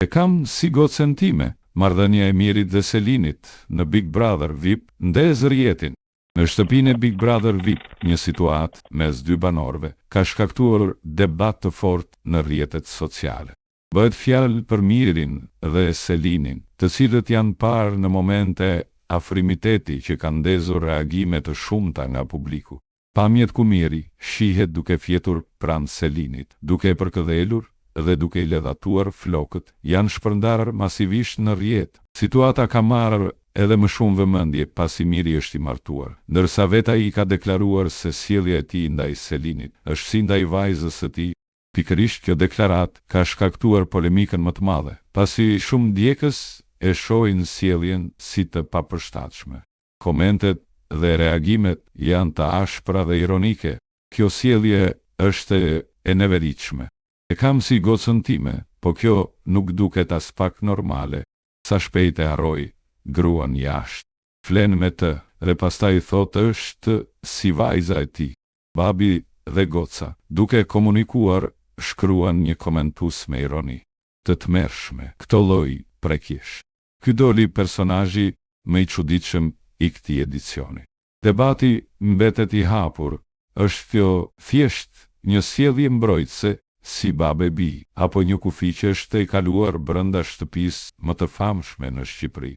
E kam si gocën time, marrëdhënia e Mirit dhe Selinit në Big Brother VIP ndez rrjetin. Në shtëpinë e Big Brother VIP, një situatë mes dy banorëve ka shkaktuar debat të fortë në rrjetet sociale. Bëhet fjalë për Mirin dhe Selinin, të cilët janë parë në momente afrimiteti që kanë ndezur reagime të shumta nga publiku. Pamjet ku Miri shihet duke fjetur pranë Selinit, duke e përkëdhelur dhe duke i ledhatuar flokët, janë shpërndarë masivisht në rrjet. Situata ka marrë edhe më shumë vëmendje pasi Miri është i martuar, ndërsa vetë ai ka deklaruar se sjellja e tij ndaj Selinit është si ndaj vajzës së tij. Pikërisht kjo deklaratë ka shkaktuar polemikën më të madhe, pasi shumë ndjekës e shohin sjelljen si të papërshtatshme. Komentet dhe reagimet janë të ashpra dhe ironike. Kjo sjellje është e neveritshme. E kam si gocën time, po kjo nuk duket aspak normale, sa shpejt e harroi gruan jashtë. Flen me të dhe pastaj thotë është si vajza e tij. Babi dhe goca, duke komunikuar, shkruan një komentues me ironi. Të tmerrshme, këto lloj prekjesh. Ky doli personazhi më i çuditshëm i këtij edicioni. Debati mbetet i hapur, është kjo thjesht një sjellje mbrojtëse si babë e bijë, apo një kufi që është tejkaluar brenda shtëpisë më të famshme në Shqipëri?